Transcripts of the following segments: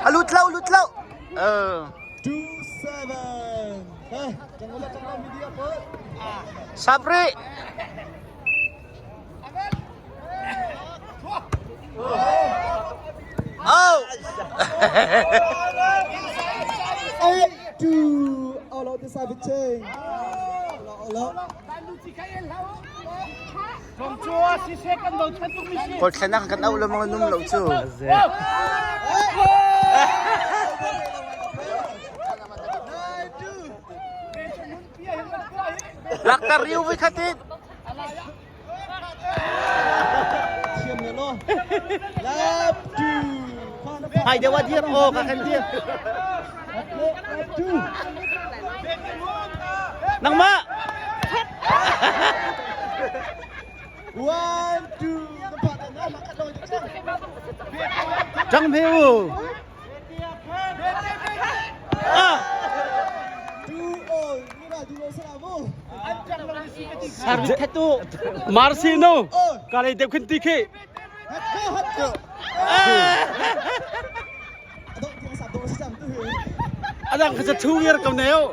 A lut lo, lut lo. 2-7. Sabri. Oh. 8-2. All out the Savage. All out. Kawl thlenak kan auh lengmang num lo cu. Laktar riu vui khat in. Hai dewa dir o ka kan dir. Nangmah. One, two, Trăng phiu. Ah. Sarvit thatu. Marcino kalei deuh khin ti khi. Adang kha thu viar ko neu.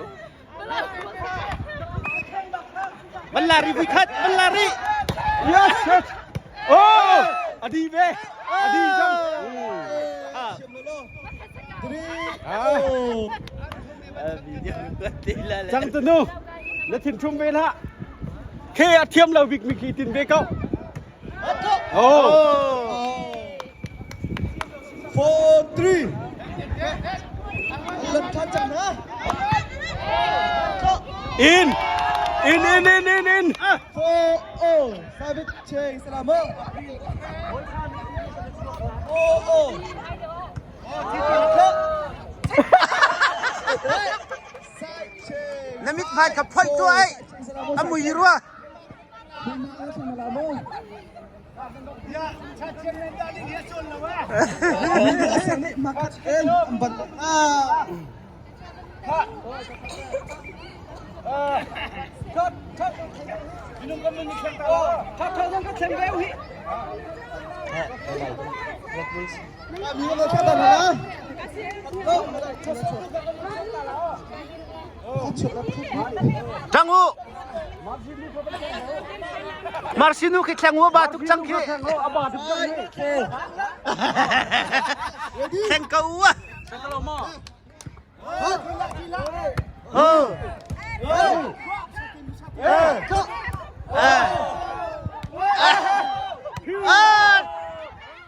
Van lari vui khat, van lari. Yes, yes. Oh, adi ve. Adi jang. Chang tu nu. Na thin thum ve la. Khe a thiam lo bik mi khi tin ve ko. Oh. 4 3 In. In in in in in. 4 0 Savage Cheng Salamo 4 0 Na mit hmai kha phoih tuah ai. A mui rua. Tang u. Marsinu khi thleng u ba tuk cang khi. Thleng ko u. Oh. Ah.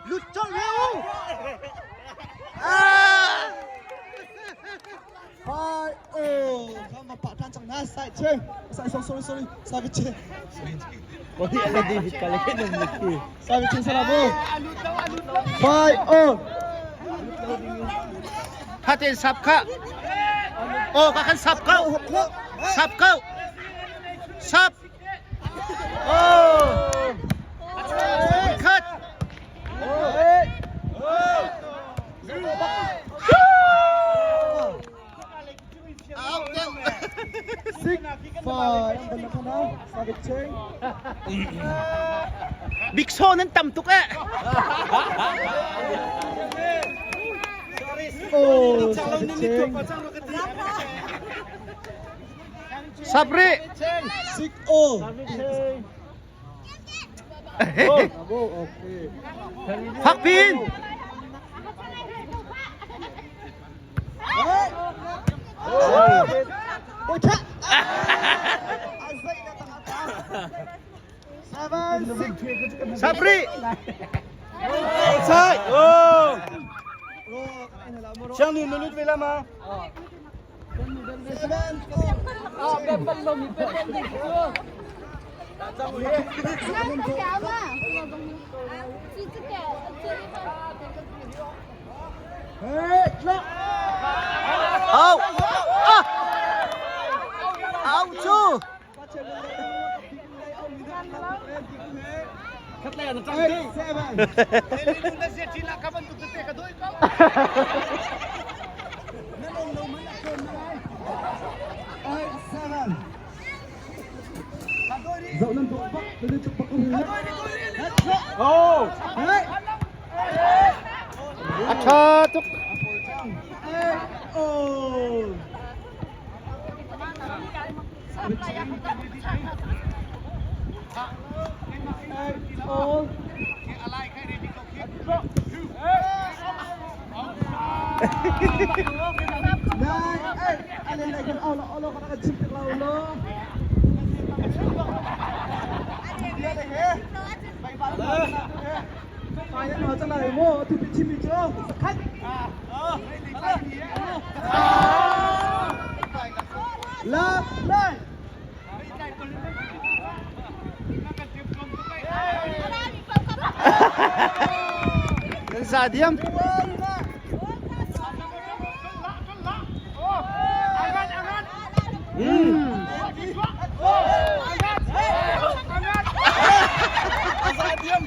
Lut chol u. Ah. 5 0 Kama pak tan cang na side cheng. Side sorry sorry sorry. Side cheng. Side cheng salamo. 5 0 Tha ten sap kha. Oh, ka kan sap kau. Sap kau. Sap. Oh. Khat. Au deuh. 6 5 Side cheng. Big Saw nan tam tuk eh. Oh, side cheng. Sabri. 6 0 Okay. Phak pin. Ôi chà. 7 6 Sabri. Outside. Oh. Chang nu lut ve la ma. 7 Au. Ah. Au chu. Khat le na chang ti. Dậu năm độ bắc, lên chụp bắc. Oh. Tha tuk. Oh. All. Nine, eight. Alin lagi Allah Allah kena kecil Allah. Love nine. Nan za diam. One nine.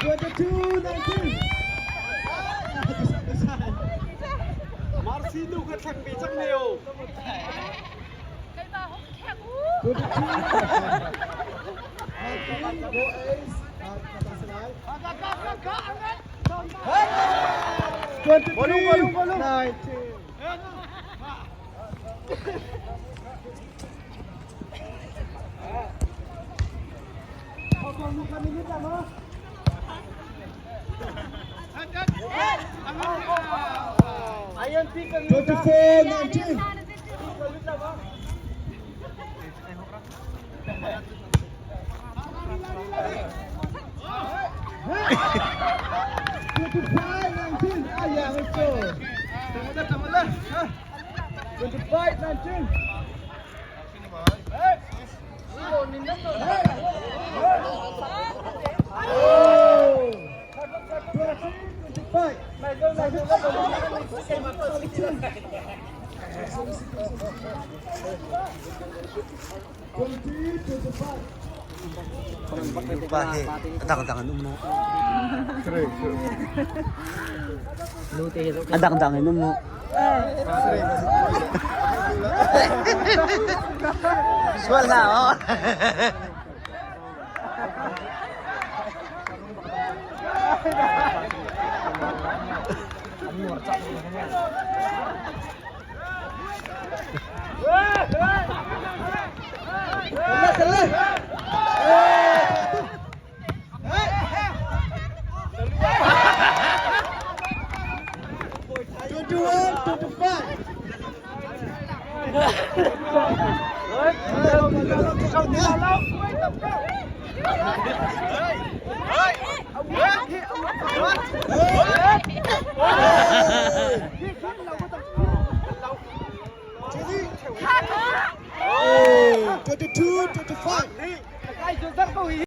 22 19. Marcy nu ka thak ve cang leo. Bolong, bolong, bolong. 19. 24 19. 25 19. Ah, yeah, let's go. 25 19. Oh. 25. 20 25. Pa he. Adang dang an um no. Adang dang an um no. Sual na oh. 21 25. 22 25.